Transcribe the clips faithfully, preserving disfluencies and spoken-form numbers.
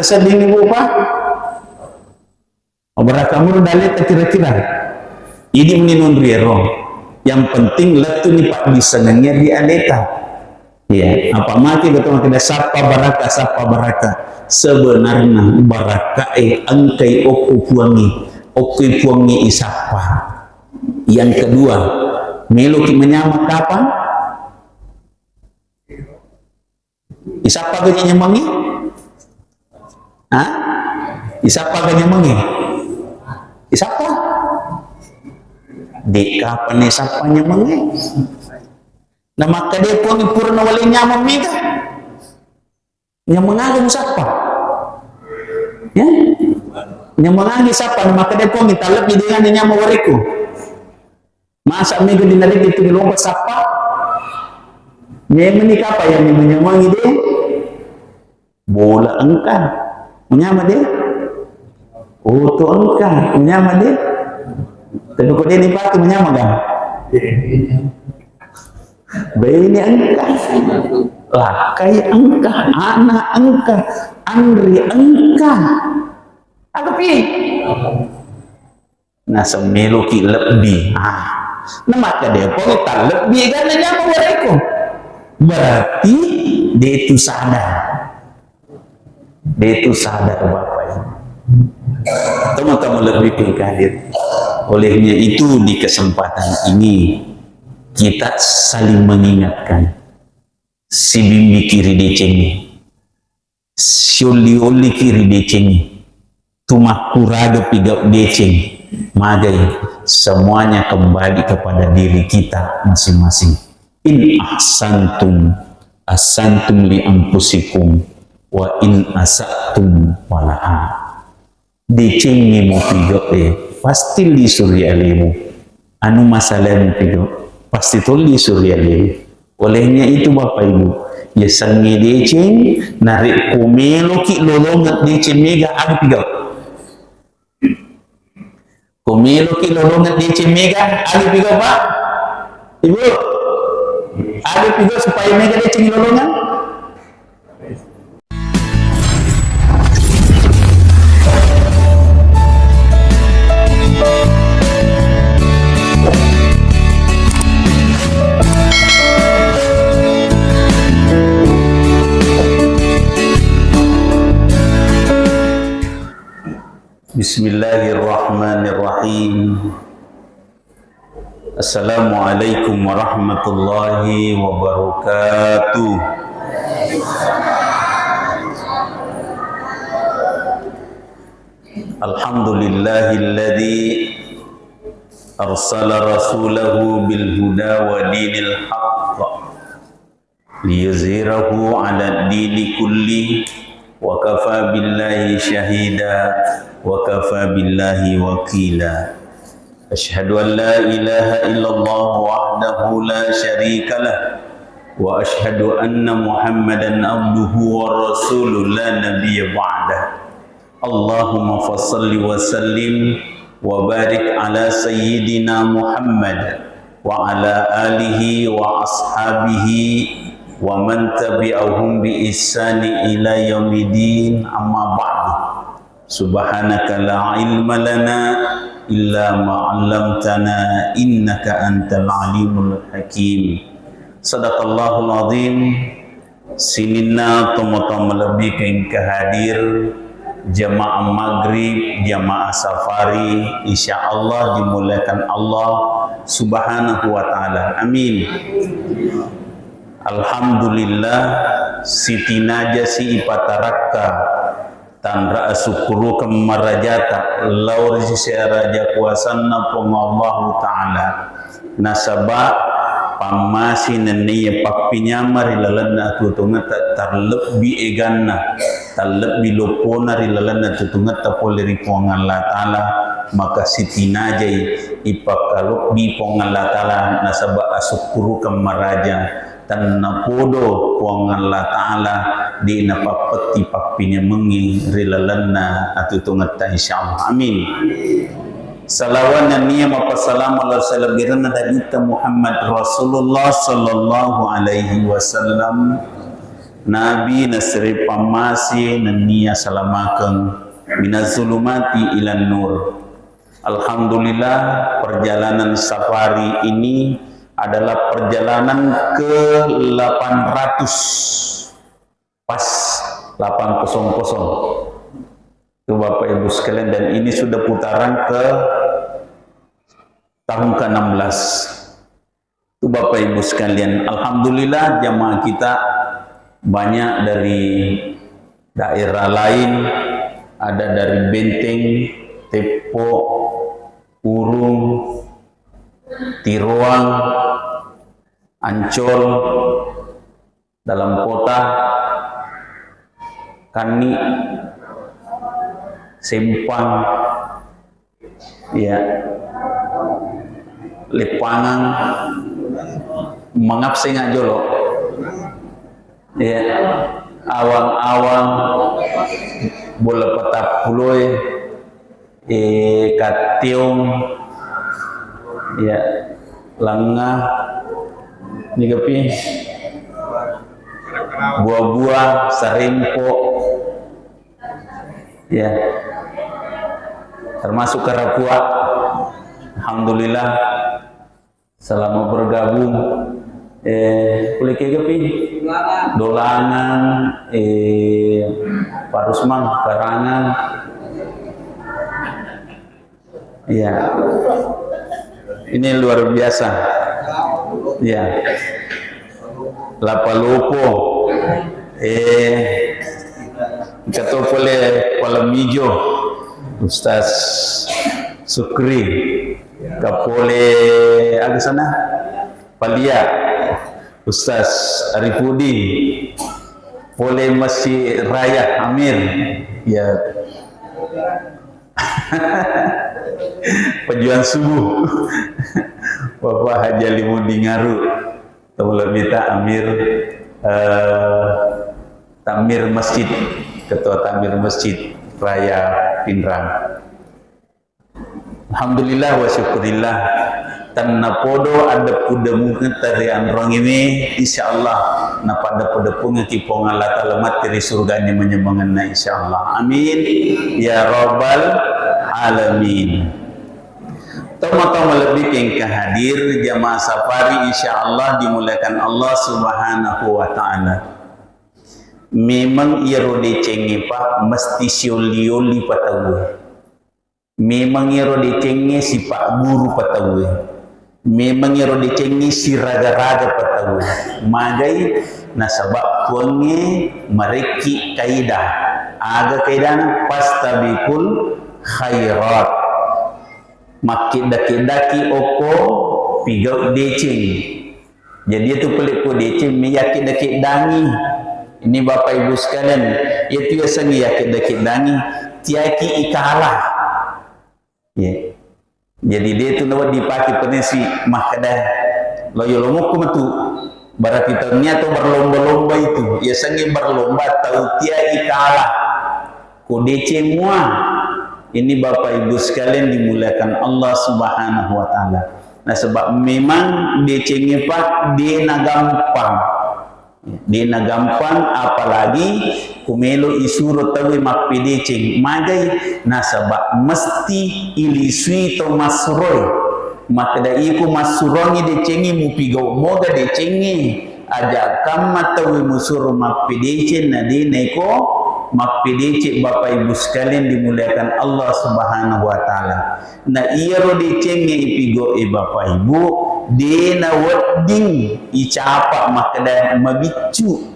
Sedini bupa. Barakka muro daleta kira-kira. Idi meni nonri ero. Yang penting lettu ni paddisengengnya di aleta. Iya, apa mati betul kita sappa barakka, sappa barakka. Sebenarnya barakka e engkai okko puangi, okko puangi isappa. Yang kedua, meloki menyama kapang? Isappa ga nyamangi? Hah? Isappa ga nyamangi? Isappa? Di kapan isappa nyamangi? Na makkeda puangi pura nawale nyamang mega. Nyamang aga musappa? Ya? Nyamang aga sappa? Na makkeda puangi talebbi dengan nyamang warekku. Masa mega dinariki tu lomba sappa? Nyemeni kapa yang menyamangi de? Bola engka. Menyama de? Oto engka. Menyama de? Tapi kok dia nipake menyama kan? Bene engka. Lakkai engka. Anak engka. Anri engka. Aku pi. Naseng meloki lebbi. Ah. Na makkeda pole talebbi egana nyamang warekku. Berarti de tu sadar. De tu sadar Bapak Ibu. Teman-teman lebih tinggi hadir. Olehnya itu di kesempatan ini kita saling mengingatkan. Sibimbiki ri decengnge. Siolli-olliki ri decengnge. Tumakkuraga pigau deceng. Magai, semuanya kembali kepada diri kita masing-masing. In ahsantum, ahsantum li anfusikum, wa in asatum falaha. Decengngi mo pigau e, pasti lisu ri alemu. Anu masalahmu pigau, pasti to lisu ri alemu. Olehnya itu Bapak Ibu, yasengnge deceng, narekko meloki lolongeng deceng mega, aga pigau? Ko meloki lolongeng deceng mega, aga pigau Pak? Ibu, aga pigau supaya mega deceng lolongeng? Bismillahirrahmanirrahim. Assalamualaikum warahmatullahi wabarakatuh. Alhamdulillahilladzi arsala rasulahu bil huda wa dinil haqq liyuzhirahu 'alad dini kulli wa kafa billahi syahida wa kafa billahi wakila. Asyhadu an la ilaha illallah wahdahu la syarika lah, wa asyhadu anna Muhammadan abduhu wa rasuluh la nabiyya ba'dah. Allahumma fasalli wa sallim wa barik ala sayyidina Muhammad wa ala alihi wa ashabihi wa man tabi'ahum bi ihsani ila yaumiddin, amma ba'du. Subhanaka la ilma lana illa ma 'allamtana innaka antal alimul hakim. Sadaqallahul azim. Sininna tomatoa malebbi engka hadir, jamaah maghrib, jamaah safari, insya Allah dimuliakan Allah Subhanahu wa Ta'ala. Amin. Alhamdulillah, sitinajasi ipatarakka tanra asukkurukeng marajata lao ri sese araja kuasanna Puang Allahu Ta'ala. Nasaba pammase nenniya pappinyama ri lalenna atuo-tuongetta, terlebbi eganna, terlebbi loppona ri lalenna atuo-tuongetta pole ri Puang Allah Ta'ala, maka sitinajai ipakkalebbi Puang Allah Ta'ala nasaba asukkurukeng maraja. Tennapodo Puang Allah Ta'ala de' napappetti pappinyamengngi ri lalenna atuo-tuongetta, insyaallah. Amin. Salawat nenniya mappasalama lao ri salebbirenna Nabitta Muhammad Rasulullah sallallahu alaihi wasallam, Nabi nasri pammase nennia salamakeng minaz zulumati ilan nur. Alhamdulillah, perjalanan safari ini adalah perjalanan ke delapan ratus. Pas delapan kosong kosong. Itu Bapak Ibu sekalian, dan ini sudah putaran ke tahun keenam belas. Itu Bapak Ibu sekalian, alhamdulillah jamaah kita banyak dari daerah lain, ada dari Benteng, Teppo, Urung, Tiroang, Ancol, Dalam Kota, Kanni, Sempang, ya, Leppangang, mangapsenga jolo, ya, Awang-awang, Bola Patappuloe, eh, Kattiong, ya, Langnga, nigapi, Bua-bua, Sarempo, ya, termasuk Karapua. Alhamdulillah. Selamat bergabung. Eh, pole kega pi? Dolangan, eh, Pak Rusman, Karangan. Iya. Ini luar biasa. Iya. Lapalopo. Eh, engka to pole Palamijo, Ustaz Sukri. Engka pole aga sana? Palia, Ustaz Arifudin. Pole Masjid Raya Amir. Ya. Pejuang Subuh. Bapak Haji Alimuddin Ngaru. Tau lebih tak Amir, eh, Takmir Masjid, Ketua Takmir Masjid Raya Pinrang. Alhamdulillah wa syukurillah. Tennapodo addeppu-deppungeng tarianrongiwe, insyaallah napaddeppe-deppungekki Puang Allah Ta'ala matti ri surganya manyammangenna, insyaallah. Amin ya rabbal alamin. Tomatoa malebbi engka hadir jamaah safari, insyaallah dimuliakan Allah Subhanahu wa Ta'ala. Memang iyaro decengnge, Pak, mesti sioli-oli patauwe. Memang iyaro decengnge sipagguru patauwe. Memang iyaro decengnge siraga-raga patauwe. Magai nasaba Puangnge marekki kaidah. Aga kaidahna? Fastabiqul khairat. Makkidda-kiddaki okko pigau deceng. Jadi, itu pole ko deceng mi yakkidda-kiddangi. Ini Bapak Ibu sekalian, itu yasengnge yakkidda-kiddangi, tiaki ikala. Ya. Jadi, de tu nawedding dipake penesi makkeda, lo yolomokku metu. Berarti tania to berlomba-lomba itu. Yasengnge berlomba tau tia ikala. Ko deceng mua. Ini Bapak Ibu sekalian dimuliakan Allah Subhanahu wa Ta'ala. Nasaba memang decengnge, Pak, de nagampang. De nagampang, apalagi ko melo isuro tauwe mappedeceng. Magai? Nasaba mesti ilisui to massuroe. Makkeda iko massurongi decengnge, mupigau moga decengnge. Aja kamma tauwe musuro mappedeceng, na de naiko mappedeceng, Bapak Ibu sekalian dimuliakan Allah Subhanahu wa Ta'ala. Na iyaro decengnge ipigau e, Bapak Ibu, de nawedding icapa makkeda mabiccu.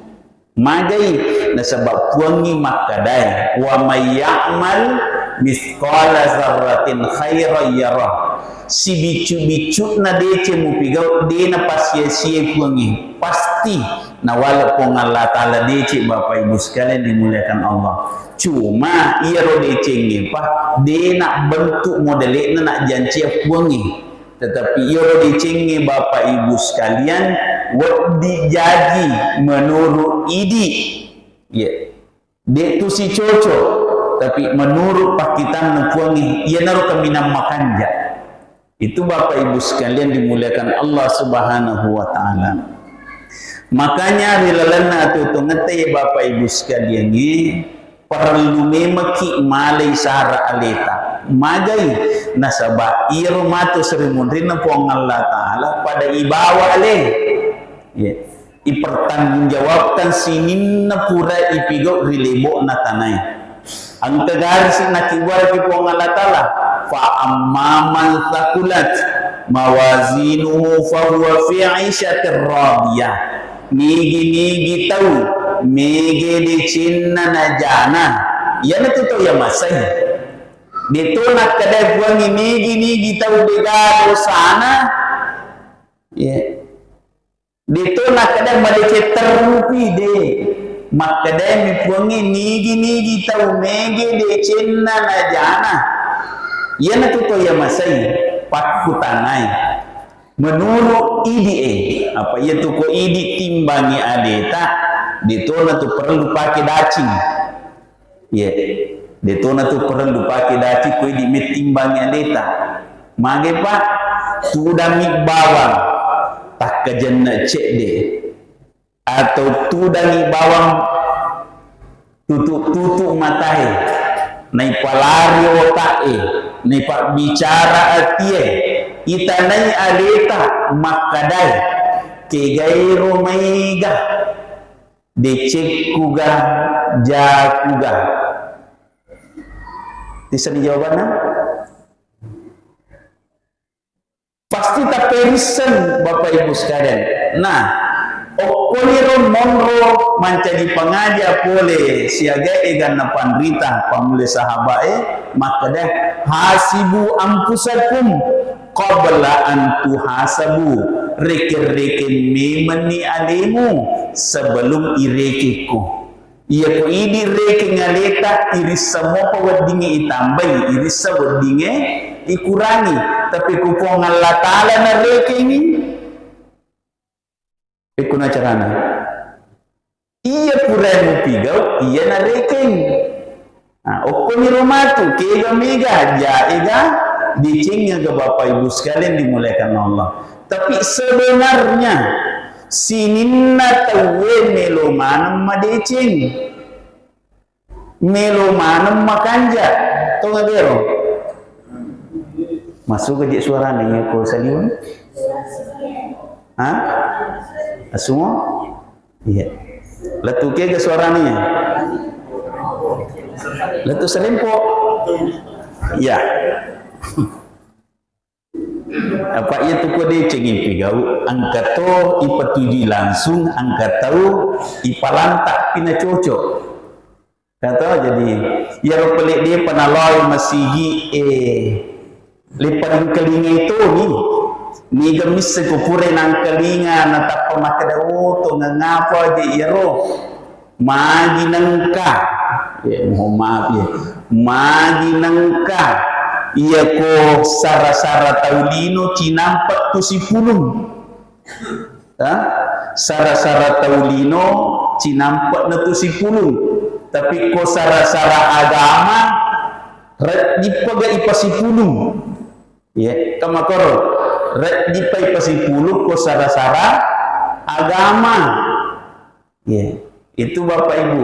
Magai? Nasaba Puangnge makkedae, "Wa may ya'mal mitsqala dzarratin khairan yarah." Sibiccu-biccu'na deceng mupigau, de napasia-siai Puangnge. Pasti nawale Puang Allah Ta'ala deceng, Bapak Ibu sekalian dimuliakan Allah. Cuma iyaro decengnge, Pak, de nabbentuk modele'na najjancia Puangnge. Tetapi iyaro decengnge, Bapak Ibu sekalian, wedding jaji menurut idi. Iya. De tu sicoco, tapi menurut pakkitanna Puangnge, iyanaro kaminang makanja. Itu Bapak Ibu sekalian dimuliakan Allah Subhanahu wa Ta'ala. Makanya ri lalenna atuo-tuongetta, ye Bapak Ibu sekalian, ye, parellu memekki malai sara aleta. Magai? Nasaba iyaro matu seri munrinna Puang Allah Ta'ala pada ibawa ale. Ye. Ipertanggungjawabkan sininna pura ipigau ri lebo'na tanae. Engka garisi nakibuaraki Puang Allah Ta'ala, "Fa amma man thaqulat mawazinuhu fa huwa fi 'isyatir radiyah." Nigi-nigi tau mege decenna najana, iyanatu tau iya masai. Deto nakkeda Puangnge nigi-nigi tau dega dosana, ya. Deto nakkeda madeceng terrupi, de. Makkedami Puangnge, nigi-nigi tau mege decenna najana, iyanatu to iya masai, pakkutanai. Menurut idi'e, apa iyatu ko idi timbangi aleta, detona tu perlu pake dacing. Ye, detona tu perlu pake dacing ko idi mettimbangi aleta. Mage, Pak? Tudami bawang takkajenna cedde, atau tudami bawang tutu-tutu matae, naipalari otak'e, naipabbicara atie, itanai aleta makkadae, kegairo maega. Decekkuga, jakuga? Tissani jawabanna? Pasti tapperisseng, Bapak Ibu sekalian. Nah, okkoniro monro mancaji pangaja pole siaga eganna panrita, pamulle sahaba'e, makkeda, "Hasibu anfusakum qabla an tuhasabu." Rekeng-rekeng memenni alemu sebelum irekekko. Iyako idi rekeng aleta, irisseng mopa weddingnge itambai, irisseng weddingnge ikurangi. Tapi ku Puang Allah Ta'ala narekengi, ekkuna carana. Iya pura mupigau, iya narekeng. Nah, okkoniro matu, kega mega, jaega, decengngaga Bapak Ibu sekalian dimuliakan Allah. Tapi sebenarnya, sininna tauwe melo maneng madeceng. Melo maneng makanja. Tonga bero? Masuk aja suaranya ya, ko saliweng? Hah? Asumo? Iya. Lettu kega suaranya? Lettu serempo. Iya. Apa iya tu ko deceng ipigau, engka to ipatujui langsung, engka tau ipalanta pina cocok. Kata jadi, iyaro pale depa naloi masigi, eh, le paringkalingai toni. Niga misseng ko pura nangkalinga natappa makkeda, "Oh, to ngangapa je iyaro?" Magi nengka, ya, mohon maaf ya, magi nengka, iya ko sara-sara tau lino cinampe tu sipulung. Ha? Sara-sara tau lino cinampe na tu sipulung. Tapi ko sara-sara agama, reddipaga ipasipulung. Ya, kamakoro, reddipa ipasipulung ko sara-sara agama. Iya, itu Bapak Ibu.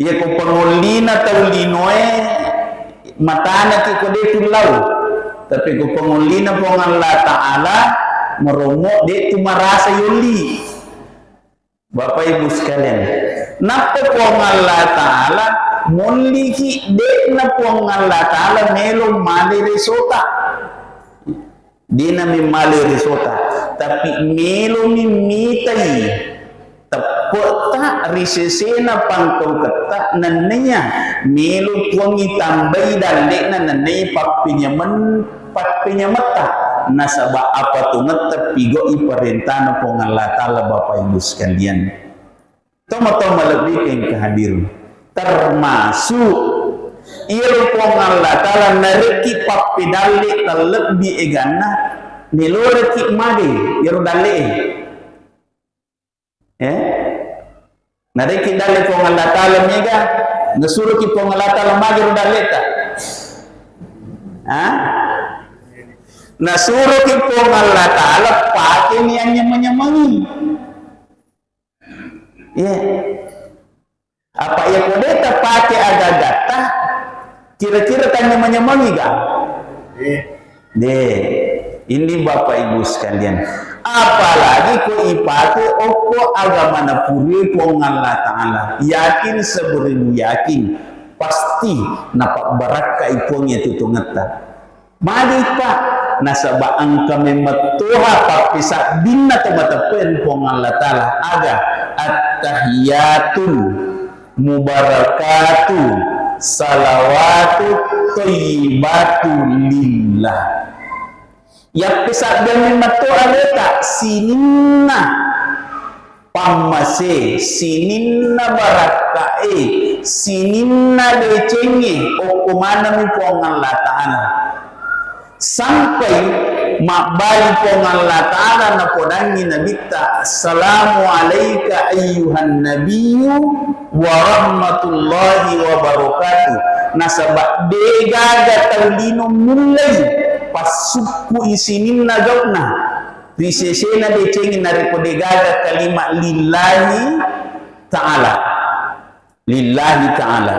Iya ko pangollina tau linoe, matanaki ko de tu lao. Tapi ko pangollina Puang Allah Ta'ala, maromo de tu marasa yolli. Bapak Ibu sekalian, nappa Puang Allah Ta'ala molliki, de'na Puang Allah Ta'ala melo male resota. Dena memmale risota, tapi melomi mitai teppe'ta ri sesena pangkauketta, nenniya melo Puangngi tambai dalle'na, nenniya pappenyamen-, pappenyametta, nasaba apa tongetta pigau'i parentana Puang Allah Ta'ala, Bapak Ibu sekalian. Tomatoa malebbi engka hadir, termasuk iyaro Puang Allah Ta'ala narekki pappedalle tallebbi eganna, neloreki mage iyaro dalle'e. Eh? Narekki dalle Puang Allah Ta'ala mega, nasuroki Puang Allah Ta'ala mage ro dalleta. Ha? Nasuroki Puang Allah Ta'ala pakeni anyameng-nyamengi. Iya. Apa iya ko de tapake aga-agatta, kira-kira tanyameng-nyamengi ga? De. Ini Bapak Ibu sekalian. Apalagi ko ipake okko agamana pura Puang Allah Ta'ala. Yakin seberibu yakin. Pasti napabbarakkai Puang iya tutungetta. Magi, Pak? Nasaba engka memmettoha pappisabbinna to mateppe ri Puang Allah Ta'ala. Aga? Attahiyatul mubarakatu salawatu thayyibatu lillah. Yappisabbiang memmetto aleta sininna pammase, sininna barakkae, sininna decengnge, okko manenni Puang Allah Ta'ala. Sampai mabbali Puang Allah Ta'ala napodangngi Nabitta, "Assalamu alaika ayyuhan nabiyyu wa rahmatullahi wa barakatuh." Nasaba degaga tau lino mullei passukku isininna gau'na. Ri sesena decengnge narekko degaga kalima lillahi ta'ala. Lillahi ta'ala.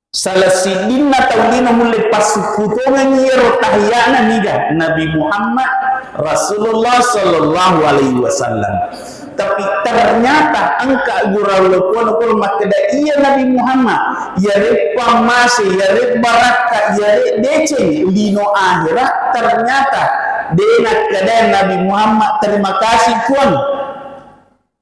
Salah siddinna tau lino mulle passukkutongengngi iyaro tahiyana niga Nabi Muhammad Rasulullah sallallahu alaihi wasallam. Tapi ternyata engka gurau lokuana pole makkeda iya Nabi Muhammad, iyare pammase, iyare barakka, iyare deceng lino ahera, ternyata de nakkeda Nabi Muhammad, "Terima kasih, Puang."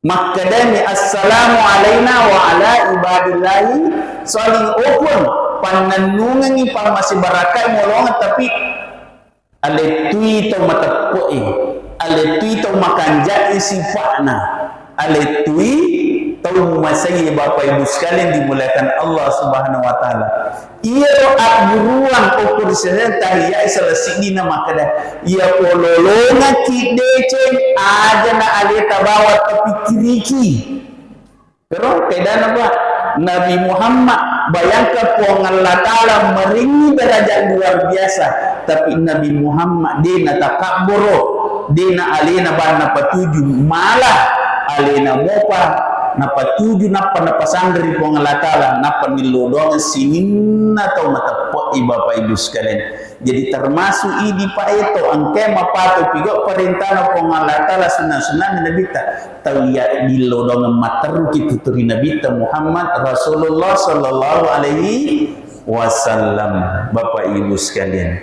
Makkedami, "Assalamu alaina wa ala ibadillahi sholihin." Oh, Puang, pannennungengngi pammase barakka molongeng, tapi alettui tau mateppe'e, alettui tau makanja'i sifa'na, alettui tau mumasaiye. Bapak Ibu sekalian dimuliakan Allah Subhanahu wa Ta'ala. Iyaro abburuang okko ri sesena tahiyyae salah siddina makkeda, iya ko lolongekki deceng, aja na aleta bawang tapikkiriki. Kero kedana, Pak, Nabi Muhammad, bayangkan Puang Allah Ta'ala maringi derajat luar biasa, tapi Nabi Muhammad de natakabboro, de na alena bang napatuju, malah alena mopa napatuju, nappa napasanre ri Puang Allah Ta'ala, nappa nillodongeng sininna tau mateppe'i, Bapak Ibu sekalian. Jadi termasuk idi, Pak, eto engkae mapato pigau parentana Puang Allah Ta'ala, sunna-sunnana Nabitta. Tau iya dillodongeng matteruki tuturi Nabitta Muhammad Rasulullah sallallahu alaihi wasallam. Bapak Ibu sekalian.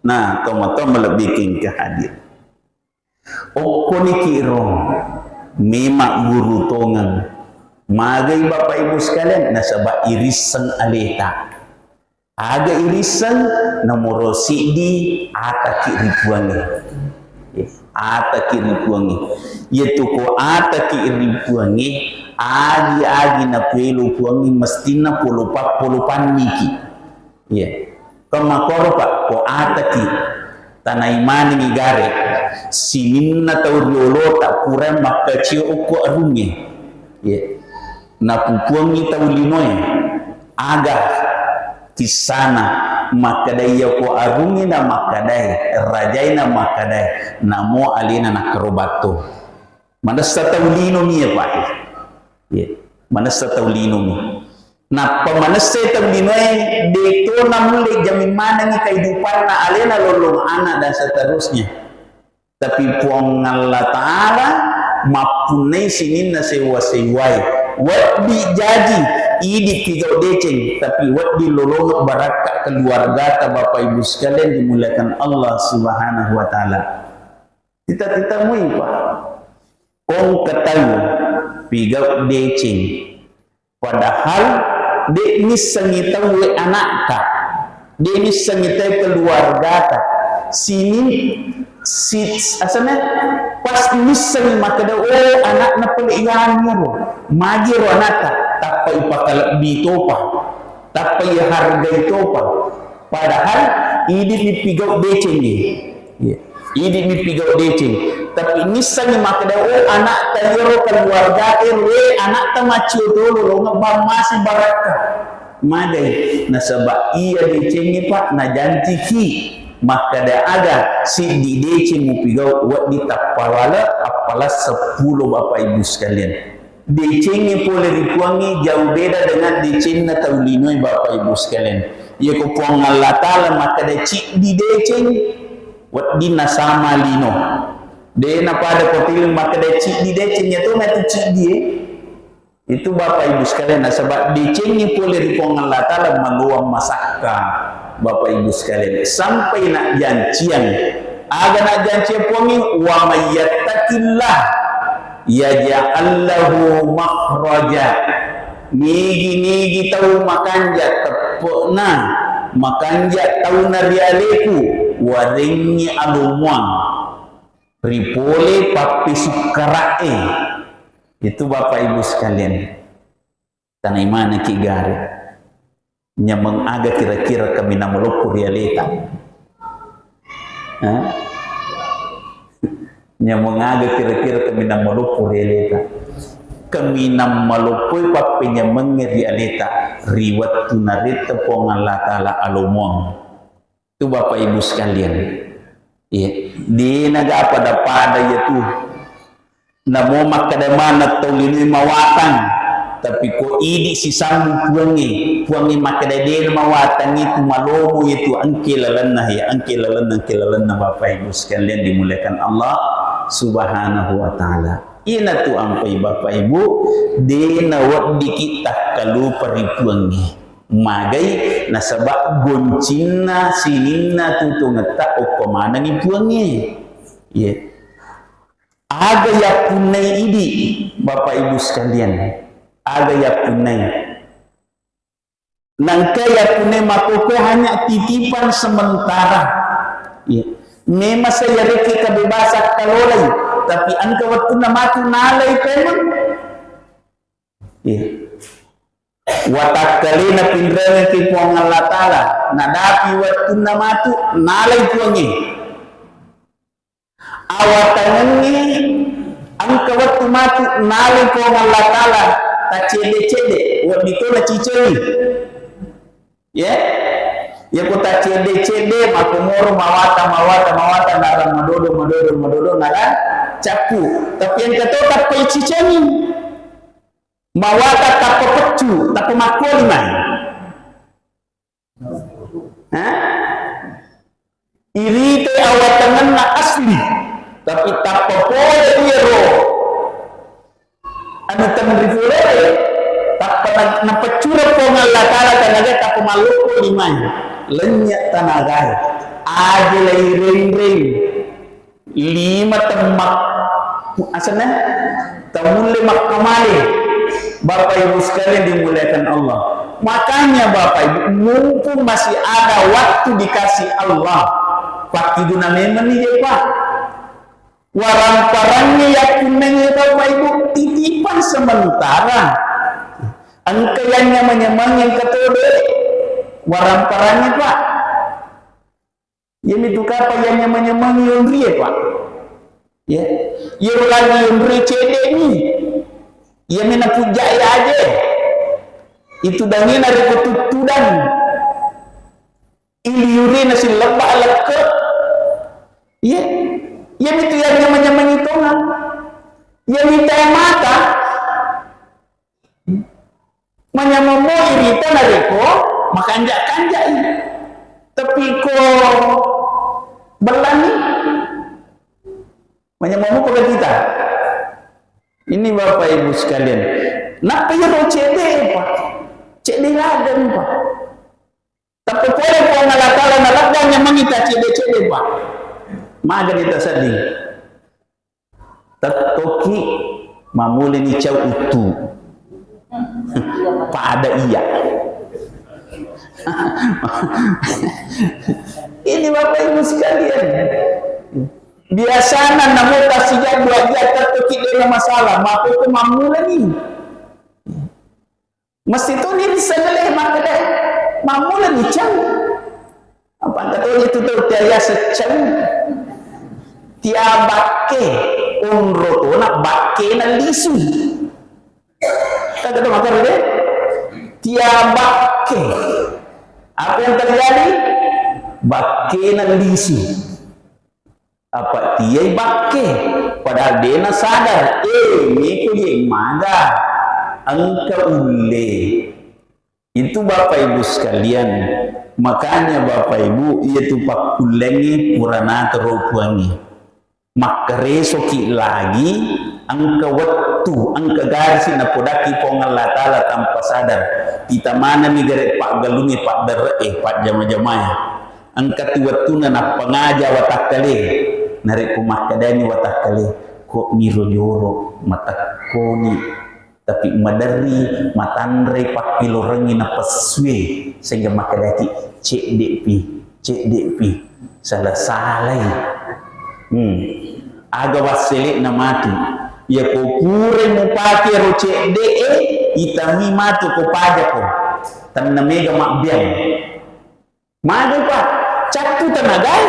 Nah, tomatoa malebbiking ke hadir. Okkoniki ro, memang guru tongeng. Magai Bapak Ibu sekalian, nasaba irisseng aleta. Aga irisseng, nomoro siddi, ataki ri Puangnge. Ataki ri Puangnge. Iyatu ko ataki ri Puangnge, agi-agi napuelo Puangnge, mestinna polo pa-, polo panniki. Iya. Ko makkoro, Pak, ko ataki, tanai manengngi gare, sininna tau riolota pura makkacio okko arungnge. Iya. Napupuangngi tau linoe, aga kissana, makkeda iya ko arungnge na makkadae, rajae na makkadae, namo alena nakkaro batto. Manessa tau linomi, ya, Pak. Iya. Manessa tau linomi. Nappa manessai tau linoe, de to namulle jamin manengngi kehidupanna alena, lollong anak dan seterusnya. Tapi Puang Allah Ta'ala mappunnai sininna sewwa-sewwae. Wedding jaji, idi pigau deceng, tapi wedding lolongeng barakka keluargata, Bapak Ibu sekalian dimuliakan Allah Subhanahu wa Ta'ala. Tita-tita mui, Pak. Kong ketau pigau deceng. Padahal de nissengngi tauwe anakta, de nissengngi tau keluargata. Sini, si, asana, pas nissengngi makkeda, oh, anakna pole iyanu ro, magi ro anakta, tappa ipakalebbi topa, tappa ihargai topa. Padahal idi pigau decengngi. Iya. Idi mi pigau deceng. Tapi nissengngi makkeda, oh, anakta iyaro keluargata ero, eh, anakta maccio tolo, lo ngebbang masi barakka. Magai, nasaba iya decengnge, Pak, najanciki. Makkeda aga, siddi deceng mupigau, wedding tappawale, appalang seppulo, Bapak Ibu sekalian. Decengnge pole ri Puangnge jauh beda dengan decenna tau linoe, Bapak Ibu sekalian. Yako Puang Allah Ta'ala makkeda ciddi deceng, weddinna sama lino. De napada ko film makkeda ciddi deceng, iya tona tu ciddi, eh. Itu Bapak Ibu sekalian, nasaba decengnge pole ri Puang Allah Ta'ala maloang masakka, Bapak Ibu sekalian. Sampai nak janciang. Aga nak janciang Puangnge, "Wa may yattaqillah yaj'al lahu makhraja." Nigi-nigi tau makanja teppe'na, makanja tauna ri aleku, warengngi alomoang. Ripole pappesukkara'e. Itu Bapak Ibu sekalian. Tanai manekki gare. Nyameng aga kira-kira kaminang maloppo ri aleta? Hah? Nyameng aga kira-kira kaminang maloppo ri aleta? Kaminang maloppoi pappenyamengnge ri aleta ri wettu naretta Puang Allah Ta'ala alomoang. Tu Bapak Ibu sekalian. Iya, de naga pada-pada iya tu. Namo makkeda maneng tau linoe mawatang, tapi ko idi sisammu Puangnge, Puangnge makkeda de mawatang itu malomo itu engke lalenna ya, engke lalenna, engke lalenna Bapak Ibu sekalian dimuliakan Allah Subhanahu wa Ta'ala. Ina tu ampai Bapak Ibu, de naweddiki takkalupa ri Puangnge. Magai nasaba goncinna sininna tutungetta okko manengngi Puangnge. Iya. Aga yappunnai idi, Bapak Ibu sekalian? Aga yappunnai? Nangka yappunnai makkoko hanya titipan sementara. Iya. Memang sayarekki kebebasan kalolai, tapi engka wettunna matu nalai pemeng. Iya. Watakkalena pinrengekki Puang Allah Ta'ala, nadapi wettunna matu, nalai Puangnge. Awatangengnge engka wettu matu, nalai Puang Allah Ta'ala, taccedde-cedde, wedding to nacicengi. Ya? Yako taccedde-cedde, makkomoro mawata, mawata, mawata, narang madodo, madodo, madodo, narang cappu. Tapi engka to tappa icicengi. Mawata tappa peccu, tappa makkuali mai. Hah? Irite awatangenna asli, tapi tappa pole iyaro anu tenri pole, tappa na-, napeccureng Puang Allah Ta'ala tanaga tappa malloppo limai, lennye tanagae, aje lairenreng. Lima temmak-, asenna? Tamulle makkamale. Bapak Ibu sekalian dimuliakan Allah. Makanya Bapak Ibu, mumpung masih ada waktu dikasih Allah, pakkiguna memang ni je, Pak. Warang-parangnya yakunnengi Bapak Ibu, titipan sementara. Engka yang nyamang-nyamang yang ketode. Warang-parangnya, Pak. Iyamitu kapang yang nyamang-nyamangi yonrie, Pak. Ya. Iyaro lagi yonrie cedde'ni. Iyami napujjai aje. Itu dangena reko tuttudang. Iliurina sillebba lekke. Iya. Iyamitu yang nyamang-nyamangi tongang. Iyamitu air mata. Manyameng mo irita narekko makanja-kanjai. Tapi ko bellani, manyameng mo pegawai kita. Ini Bapak Ibu sekalian, nappa iyaro cedde, Pak. Cedde ladang, Pak. Tapi pole Puang Allah Ta'ala naladang nyameng ita cedde-cedde, Pak. Magani tasedding. Tettoki mamuleni cau uttu. Pada iya. Ini Bapak Ibu sekalian. Biasana namo tasijang dua jang tettoki dena masalah, makkoko mamuleni. Mesti tu ni risseng le makkeda, mammula ni cau. Apa kata itu tu tiaya secau. Tia bakke, onro tona bakke na lisu. Kata tu makkeda de, tia bakke. Apa yang terjadi? Bakke na lisu. Apa tiai bakke, padahal dena sadar, eh, meko je maga, engka ulle. Itu Bapak Ibu sekalian, makanya Bapak Ibu, iya tu pakkullengnge pura natoro Puangnge. Makkaresoki lagi, engka wettu, engka garisi napodakki Puang Allah Ta'ala tanpa sadar. Kita manenni gare paggalungnge, paddere'e, pajjama-jamae. Engka tu wettunna nappangaja watakkale. Narekko makkedani watakkale, "Kok niro joro matekkoni, tapi maderri matanre pakkilorengngi napessue, sehingga makkedaki, cedde'pi, cedde'pi, sala-salai." Hmm. Aga wassele'na matu. Yako pura mupake ro cedde'e, itami matu ko pajako. Tenna mega mabbiang. Magi, Pak? Cattu tenagai?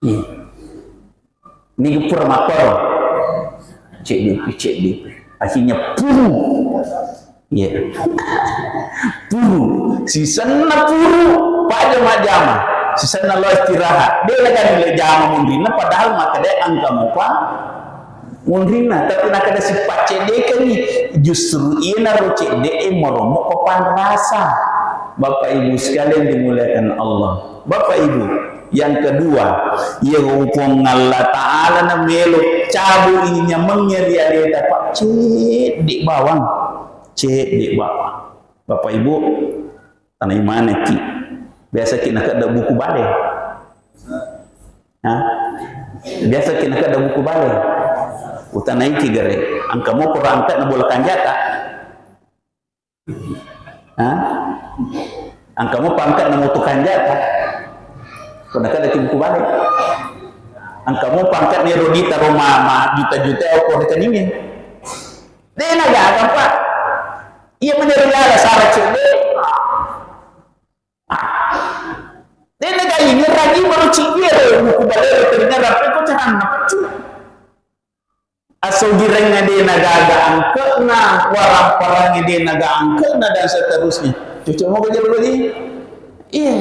Iya. Ini pura mapparo. Cedde'pi, cedde'pi. Akhirnya puru. Iya. Puru. Sisenna puru. Pajama-jama. Sisenna lo istirahat. Dia lagi nilai jama munrinna. Padahal makkeda engka mopa munrinna, tapi nakkeda sipacceddekeng, justru iyanaro cedde'e maromo papanrasa. Bapak Ibu sekalian dimuliakan Allah. Bapak Ibu, yang kedua, iya Puang Allah Ta'ala na melo cabu inyamengnge ri aleta, Pak, cedde bawang. Cedde bawang. Bapak Ibu, tanai manekki. Biasaki nakedda buku bale. Ha? Biasaki nakedda buku bale. Utanaiki gare. Engka mo pura angkatna bola kanjata. Ha? Engka mo pangkatna moto kanjata. Ko nakedda ki buku bale. Engka mo pangkatna ero dita roma ma juta-juta ko rekeningnge. Dena gaga, Pak. Iya menjadi lala sara cedde. Dena gaga ini ragi baru cipir buku bale teringat rapi ko carana paccu. Asogirengnge dena gaga angkekna, waramparangnge dena gaga angkekna, dan seterusnya. Cocok mau kerja dulu, Ji? Iya.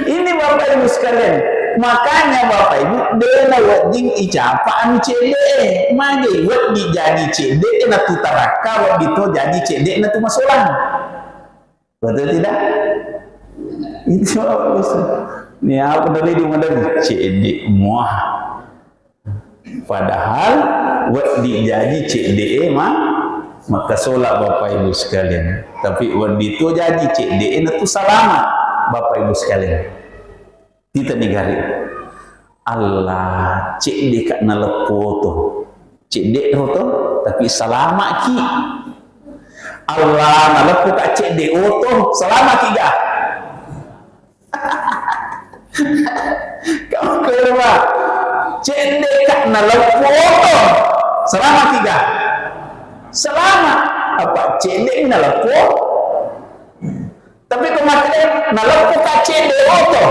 Ini Bapak Ibu sekalian, makanya Bapak Ibu, dena wedding icapa anu cedde, magi wedding jadi cedde na tu tarakka, wedding to jadi cedde na tu masolang. Betul tidak? Itu bagus. Ini apa dari di mana? Cedde muah. Padahal wedding jaji cedde e ma, maka sola Bapak Ibu sekalian. Tapi wedding tu jaji cedde e na tu salama Bapak Ibu sekalian. Tita negari. Allah, cedde ka naleppo oto. Cedde oto, tapi salama ki. Allah, naleppo ka cedde oto, salama ki ga? Kamu kira, cedde ka naleppo oto, salama ki ga? Salama. Apa cedde naleppo? Tapi ko makkeda, naleppo ka cedde oto.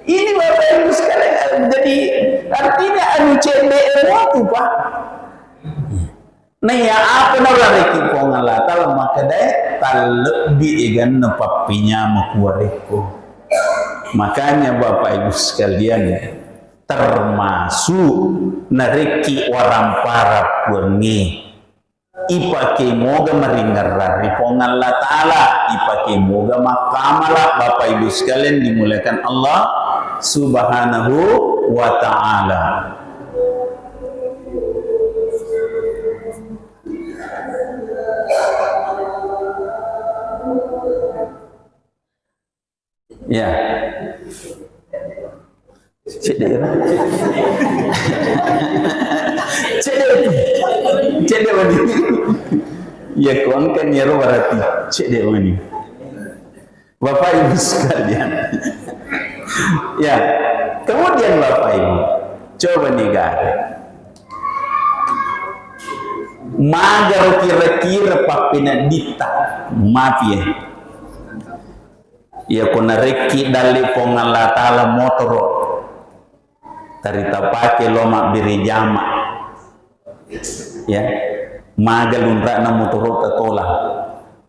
Ini Bapak Ibu sekalian, jadi artinya anu cedde oto, Pak. Nah, iya apa nalariki Puang Allah Ta'ala makkeda, tallebbi eganna pappinyama kuarekko. Makanya Bapak Ibu sekalian, termasuk narekki warampara Puangnge, ipake moga maringerrang ri Puang Allah Ta'ala, ipake moga makkamala, Bapak Ibu sekalian dimuliakan Allah Subhanahu wa Ta'ala. Ya. Cedde, ya. Cedde. Cedde mani. Ya, kuangkan ya, berarti. Cedde mani. Bapak Ibu sekalian. Ya, kemudian Bapak Ibu, coba nih, guys. Magaro kira-kira pappinadditta, maaf ya. Iya, ko narekki dalli Puang Allah Ta'ala motoro, tari tapake lo mabbere jama. Ya, maga lunra'na motoro tatola.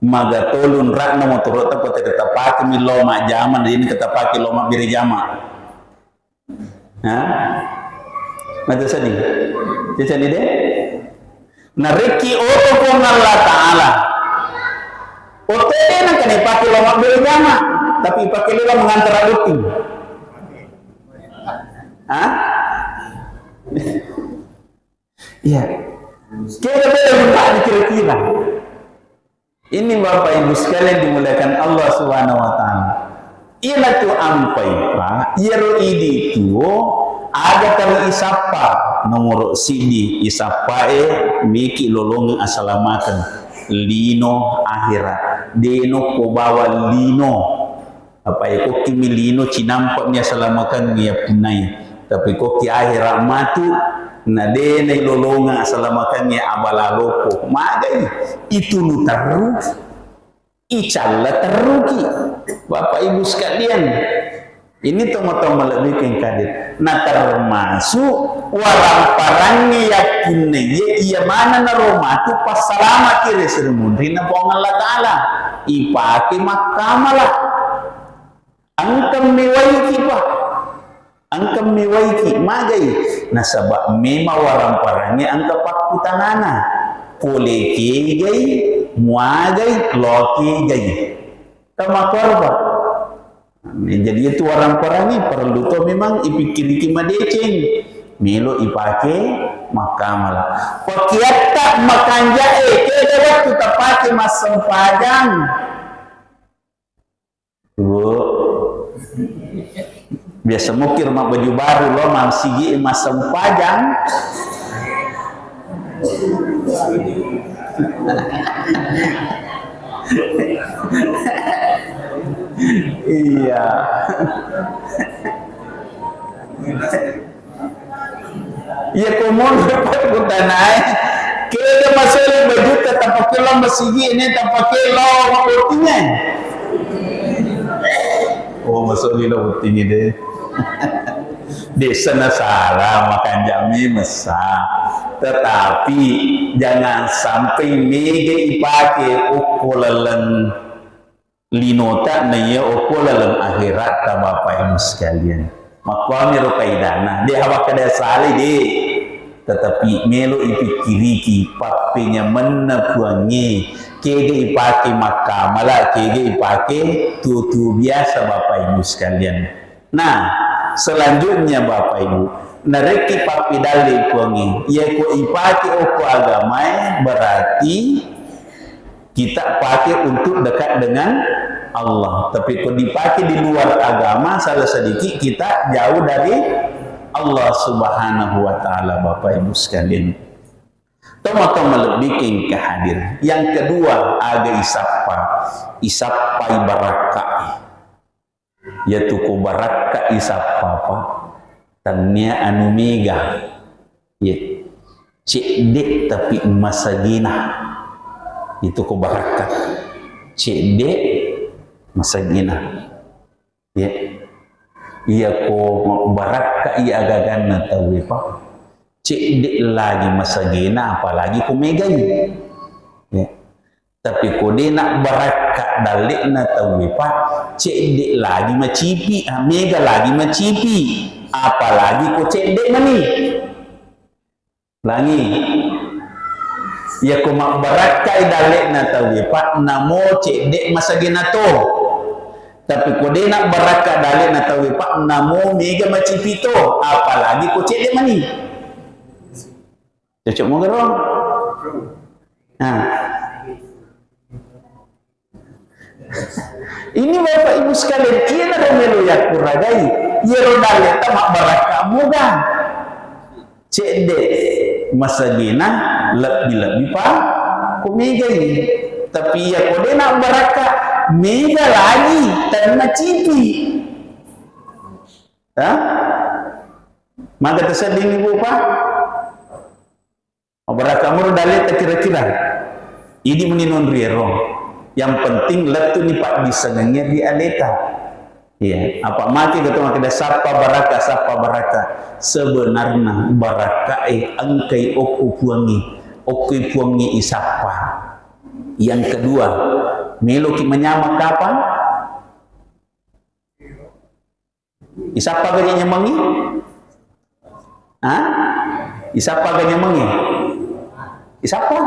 Maga tolun rakna motoro'ta, ko tette tapake mi lo majjama, dini tapake lo mabbere jama. Ha? Mate sedih. Cecali de? Narekki oto Puang Allah Ta'ala. Oto de nangka dipake lo mabbere jama, tapi pake lo mengantara botting. Ha? Iya. Kira-kira gimana kira-kira? Ini Bapak Ibu sekalian dimuliakan Allah Subhanahu wa Ta'ala. Iyanatu ampai, Pak, iyaro idi tuo aga tau isappa. Nomoro siddi isappae miki lolongeng asalamakeng lino akhirat. Deno ko bawa lino. Apa e kokki mi lino cinampa mi asalamakeng iya punnai. Tapi kokki akhirat matu na de nailolongeng asalamakeng iya abala loko. Magai itu lu terru. Icalla terruki. Bapak Ibu sekalian, ini tomatoa malebbi kengkadir. Na termasuk warang-parangnge yakkinna iya, iya mana naro matu passalamaki ri sri munrinna Puang Allah Ta'ala. Ipake makkamala. Engka mewaiki, Pak. Engka mewaiki, magai. Nasaba memang warang-parangnge engka pakkutanana. Pole kegai, muagai, lo kegai. Tamakorba. Jadi itu warang-parangnge perlu to memang ipikkiriki madeceng. Melo ipake makkamala. Pakiatta makanja'e, kega waktu tapake massempajang. Bu, biasa mukir ma baju baru lo mansigi massempajang. Iya. Iya, ko monro pakkutanae, kega masoli bajutta tapake lao masigi ne tapake lao mabottinge. Oh, masoli lao bottinge de. Desa na salah, makanja mi messa. Tetapi jangan sampai mega ipake okko laleng linota naiya okko laleng akhiratta, Bapak Ibu sekalian. Makkuamiro faidana, de hawakkeda salai de. Tetapi melo ipikkiriki pappenyamenna Puangnge, kega ipake makkamala, kega ipake tuo-tuo biasa, Bapak Ibu sekalian. Nah, selanjutnya Bapak Ibu, narekki pappedalle Puangnge, iyako ipake okko agamae berarti kita pakai untuk dekat dengan Allah. Tapi kalau dipakai di luar agama, salah sedikit kita jauh dari Allah Subhanahu wa Ta'ala, Bapak Ibu sekalian. Tomatoa malebbi keng kehadir. Yang kedua, aga isappa. Isappai barakka. Iyatu ko barakka isappa, Pak, tennia anu mega. Iya. Cedde tapi masagena. Itu ko barakka. Cedde masagena. Iya. Iya ko barakka iya agaganna tauwe, Pak. Cedde lagi masagena, apalagi ko megai. Iya. Tapi ko de nabbarakka dalle'na tauwe, Pak, cedde lagi macipi, ah, mega lagi macipi, apalagi ko cedde mani. Langi. Iya ko mabbarakkai dalle'na tauwe, Pak, namo cedde masagena to. Tapi ko de nabbarakka dalle'na tauwe, Pak, namo mega macipi to, apalagi ko cedde mani. Cocok moga ro? Nah. Ini Bapak Ibu sekalian, iyanaro melo yakkuragai, iyaro dalleta mabbarakka moga. Cedde masagena lebbi-lebbi pa ko megai. Tapi iya ko de nabbarakka, mega lagi, tenna cipi. Ha? Maga tasedding Ibu, Pak? Mabbarakka moro dalleta kira-kira. Idi meni nonri ero. Yang penting lettuni paddissengengnge ri aleta. Iya, apa maki ketu makkeda sappa barakka, sappa barakka. Sebenarna barakkae engkai okko Puangnge, okkoi Puangnge isappa. Yang kedua, Meloki manyameng kapang? Isappa ga je nyamangnge? Ha? Isappa ga nyamangnge? Isappa?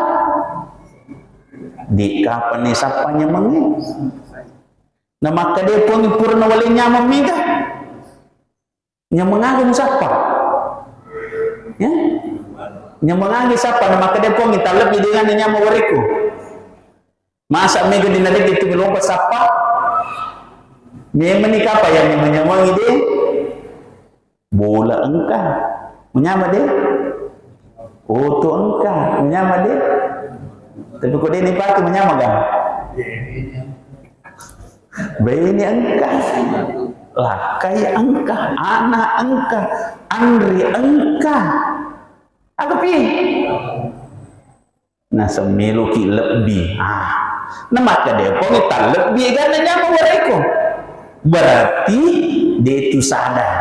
De kapang isappa nyamangnge. Na makkeda Puang pura nawale nyameng mega. Nyameng aga musappa? Ya? Nyameng aga sappa? Na makkeda Puang, tallebbi dengan nyameng warekku. Masa mega dinarekki tu lopa sappa? Memang ni kapa yang nyameng-nyameng ide? Bola engka. Menyama de? Oto engka. Menyama de? Tapi ko de ni pake menyama ga? Baine engka, lakkai engka, ana engka, anre engka. Aga pi? Naseng meloki lebbi. Ah, na makkeda Puang, tallebbi egana nyameng warekku. Berarti de tu sadar.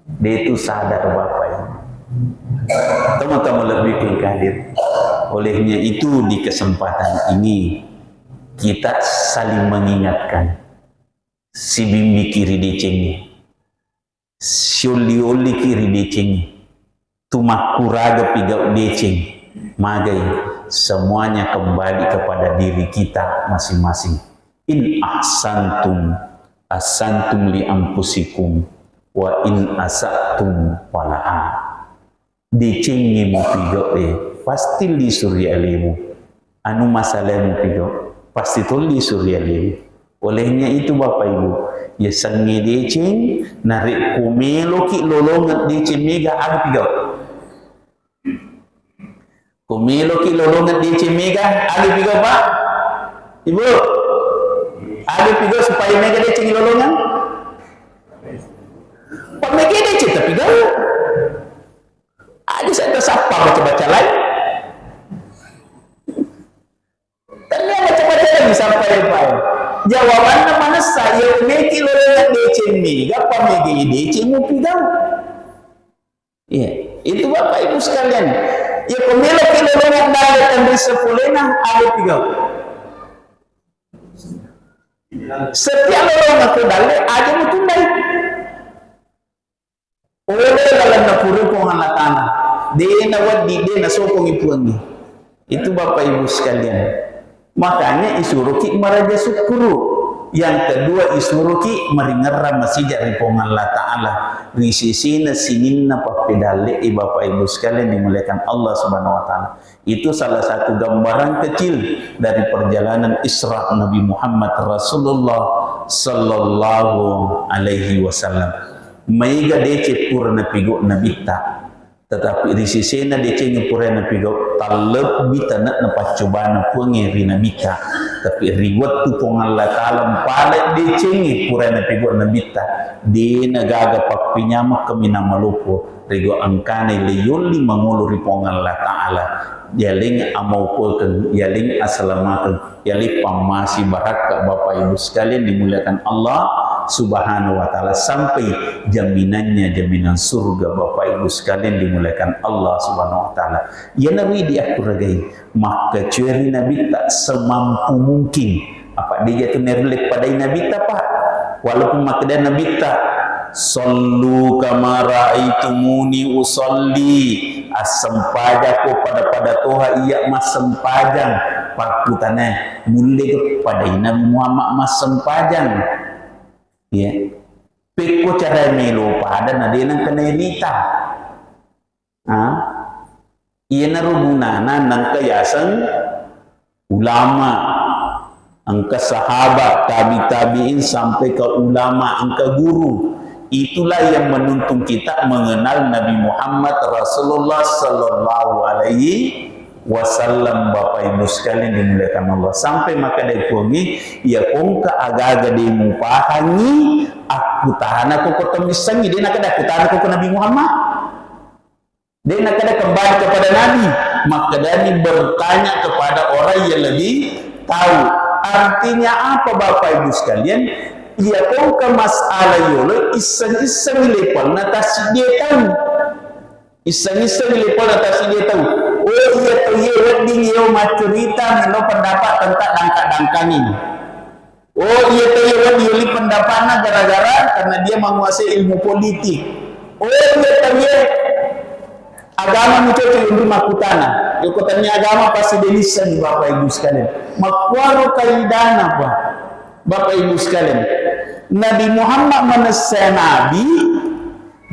De tu sadar Bapak Ibu. Teman-teman lebih yang hadir. Olehnya itu di kesempatan ini kita saling mengingatkan. Sibimbiki ri decengnge. Siolli-olliki ri decengnge. Tu makkuraga pigau deceng. Magai semuanya kembali kepada diri kita masing-masing. In ahsantum, ahsantum li anfusikum, wa in asa'tum, falaha. Decengnge mupigau e, pasti lisu ri alemu. Anu masalae mupigau, pasti to lisu ri alemu. Olehnya itu Bapak Ibu, yasengnge deceng, narekko meloki lolongeng deceng mega, aga pigau? Ko meloki lolongeng deceng mega, aga pigau, Pak? Ibu, aga pigau supaya mega deceng lolongeng? Pamega deceng tapi gau. Aja saya tersapa baca-baca lain. Tania baca-baca lain sampai lupa. Jawabanna manessa, ya umeki lolongeng deceng mega, pamega deceng mupigau. Iya, itu Bapak Ibu sekalian. Ya, ko meloki lolongeng dalle tenrisseng polena, aga pigau? Setiap lolongeng ko dalle, aga mutundai? Ole lalenna pura Puang Allah Ta'ala. De nawedding, de nasokongi Puangnge. Itu Bapak Ibu sekalian. Makanya isuroki maraja sukkuru. Yang kedua isuroki maringerrang masija ri Puang Allah Ta'ala. Ri sisina sininna pappedalle e Bapak Ibu sekalian dimuliakan Allah Subhanahu wa Ta'ala. Itu salah satu gambaran kecil dari perjalanan Isra Nabi Muhammad Rasulullah sallallahu alaihi wasallam. Maega deceng pura napigau Nabitta. Tetapi ri sisena decengnge pura napigau, tallebbi tane'na paccobana Puangnge ri Nabitta. Tapi ri wettu Puang Allah Ta'ala mpale decengnge pura napigau Nabitta, de nagaga pappinyameng kaminang malopo, rego engkana le yolli mangolo ri Puang Allah Ta'ala. Yaleng amaupokeng, yaleng asalamakeng, yaleng pammasi barakka Bapak Ibu sekalian dimuliakan Allah Subhanahu wa Ta'ala, sampai jaminannya jaminan surga Bapak Ibu sekalian dimuliakan Allah Subhanahu wa Ta'ala. Iyanaro idi akkuragai, makkacueri Nabitta semampu mungkin. Apa deja tu nerle padai Nabitta, Pak? Walaupun makkeda Nabitta, "Sallu kama raaitumuni usalli." Assempajako pada-pada toha iya massempajang. Pakkutanae, mulle padai Nabi Muhammad massempajang? Iya. Pekko cara melo pada na de nengka nairita. Ha? Iyanaro gunana nengka yaseng ulama, engka sahabat, tabi tabiin, sampai ke ulama, engka guru. Itulah yang menuntun kita mengenal Nabi Muhammad Rasulullah sallallahu alaihi wasallam, Bapak Ibu sekalian dimuliakan Allah. Sampai makkeda Puangnge, iya kongka agaga de mupahangi, akkutanako ko tomissengi, de nakkeda akkutanako ko Nabi Muhammad. De nakkeda kembali kepada Nabi, makkedani bertanya kepada orang yang lebih tahu. Artinya apa, Bapak Ibu sekalian? Iya kongka masalah yolo isseng-isseng levelna tassiddi tau. Isseng-isseng levelna tassiddi tau. Oh iya, to iya wedding iya maccerita melo pendapat tentang dangka-dangkang ini. Oh, iya tau iya wedding yoli pendapatna gara-gara karena dia menguasai ilmu politik. Oh, iya tau iya agama mu cocok untuk makkutana. Yoko tania agama pasti dia listen, Bapak Ibu sekalian. Makkuaro kaidana, Pak. Bapak Ibu sekalian, Nabi Muhammad manessa nabi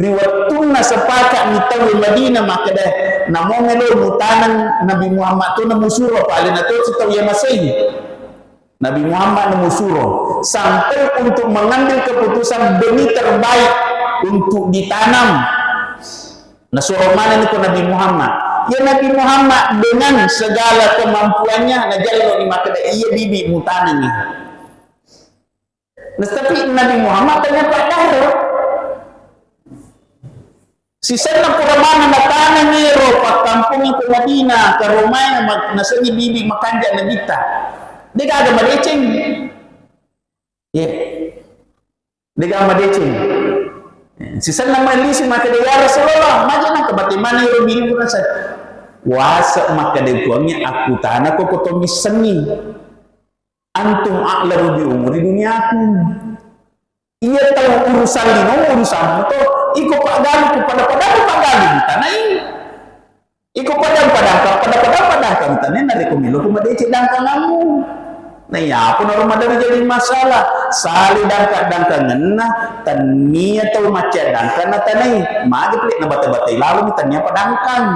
ri wettunna sepakat mi tau Madinah makkeda, namo melo mutaneng Nabi Muhammad tu namusuro, paling na tu tau iya masei. Nabi Muhammad namusuro sampai untuk mengambil keputusan demi terbaik untuk ditanam. Nasuro maneng ko Nabi Muhammad. Ya Nabi Muhammad dengan segala kemampuannya najallo ni makkeda iya bibi mutanengi. Nah, tapi Nabi Muhammad tanya Pak Dahro. Sisenna pura maneng natanengi ro pakkampung ko Madinah, ke Roma, nasengi bibi makanja nabitta. Degaga madeceng. Iya. Degaga madeceng. Sisenna malisi makkeda, "Ya Rasulullah, maja naka bate maneng ro bibi pura sa." Wasa makkeda kuangi akkutana ko ko to missengi. Antum a'lamu bi umuri dunyakum. Iya tau urusan lino, urusan to. Iko paggalu ku pada-pada paggalu tanai. Iko pada-pada pada-pada tanai na reko melo ku madeceng dangkangamu. Nah, iya pun rumah dari jadi masalah. Sali dangka-dangkangenna, tania tau macca dangkang na tanai. Magi pelik na bate-bate lalu tania padangkang.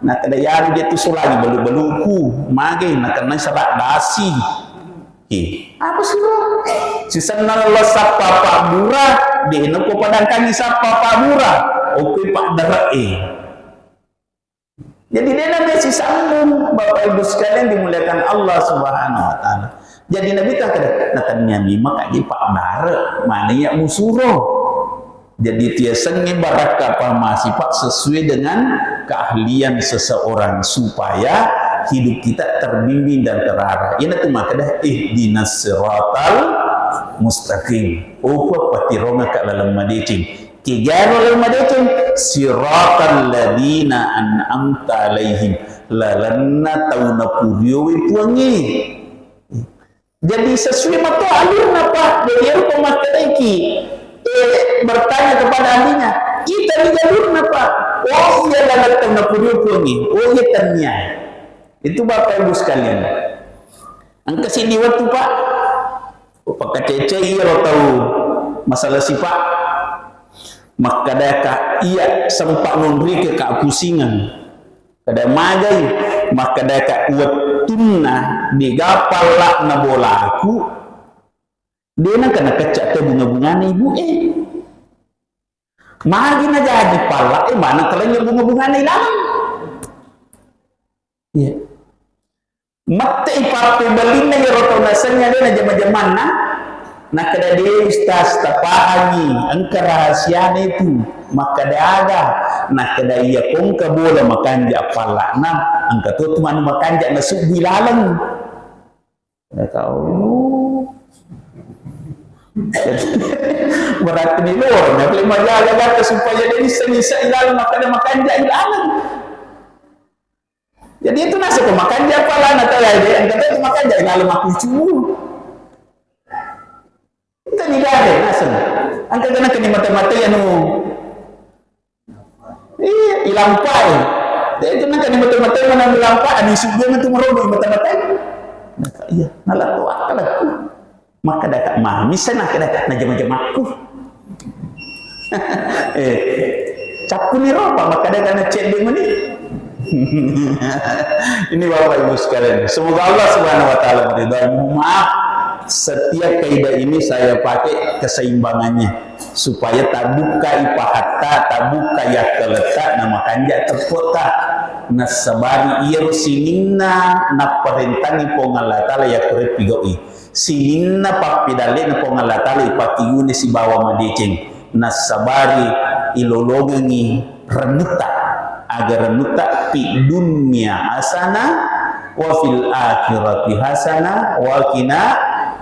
Nah, kada yari dia tu sulani balu-baluku. Magi na kena serak dasi. He, apa sih lo? Sisenna lo sappa Pak Bura, de nako padangkangi sappa Pak Bura. Oke Pak Dara e. Jadi de namanya sisambung, Bapak Ibu sekalian dimuliakan Allah Subhanahu wa Ta'ala. Jadi Nabi tak ada, nah tanya maka di Pak Dara, mana ya musuro? Jadi, tiasengnge barakka pamasi, Pak, sesuai dengan keahlian seseorang, supaya hidup kita terbimbing dan terarah. Ina tu makkeda, "Ihdinas siratal mustaqim." Upa patirongaka laleng madeceng. Kegaro laleng madeceng, "Siratal ladzina an'amta alaihim." Lalenna tau napuriowe Puangnge. Jadi sesuai mato alurna, Pak. Jadi ero ko makkedaiki, eh, bertanya kepada ahlinya, "Ita ni jalurna, Pak?" "Oh iya, laleng tau napuriowe Puangnge." "Oh iya, tania." Itu Bapak Ibu sekalian. Engka siddi wettu, Pak. Pakkacecei iyaro tau masalah sipa. Makkedaka, "Iya, sempa nonrike ka pusingeng." Kada magai, makkedaka wettunna dega palla'na bolaku, dena kena kecca te bunga-bungana ibu e. Magi na jaji palla e, mana kalanya bunga-bungana ilaleng. Iya. Mette ipappebalinna iyaro tau nasengnge de na jama-jamanna. Nakkeda, "De, Ustaz, tapahangi, engka rahasiana itu." Makkeda, "Aga?" Nakkeda, "Iya, kongka bola makanja palla'na, engka to tu manu makanja nasubbu ilaleng." Ya tahu. Berarti ni loro, na kali majaga gatta supaya de nissa-nissa ilaleng makkeda makanja ilaleng. Jadi itu nasaba makanja palla'na tau ya, de, engka to tu makanja ilaleng makkucu. Itu ni gare naseng. Engka gana kani mata-mata anu. Iya, ilampai. De, itu nengka ni mata-mata mana ilampai, anu isu dia tu merobo mata-mata. Iya, nala tu akal aku. Makkeda ka, "Mami sana keda na jama-jamakku." Eh, cappuni ropa, makkeda ka na cedde meni. Ini Bapak Ibu sekalian, semoga Allah Subhanahu wa Ta'ala meridhai. Mohon maaf, setiap kaidah ini saya pakai keseimbangannya supaya tabukkai pahatta, tabukkai akkaletta, na makanja teppotta. Nassabari iyaro sininna napparentangi Puang Allah Ta'ala yakko reppi gau'i. Sininna pappedallena Puang Allah Ta'ala ipakkiguna sibawa madeceng, nassabari ilolongengi rennutta, aga rennutta, fi dunya hasana wa fil akhirati hasana wa qina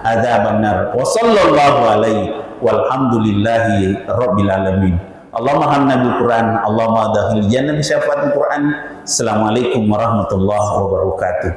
adzabannar. Wa sallallahu alaihi walhamdulillahi rabbil alamin. Allahumma hamna bil Quran, Allahumma dakhil jannah bi syafaatil Quran. Assalamualaikum warahmatullahi wabarakatuh.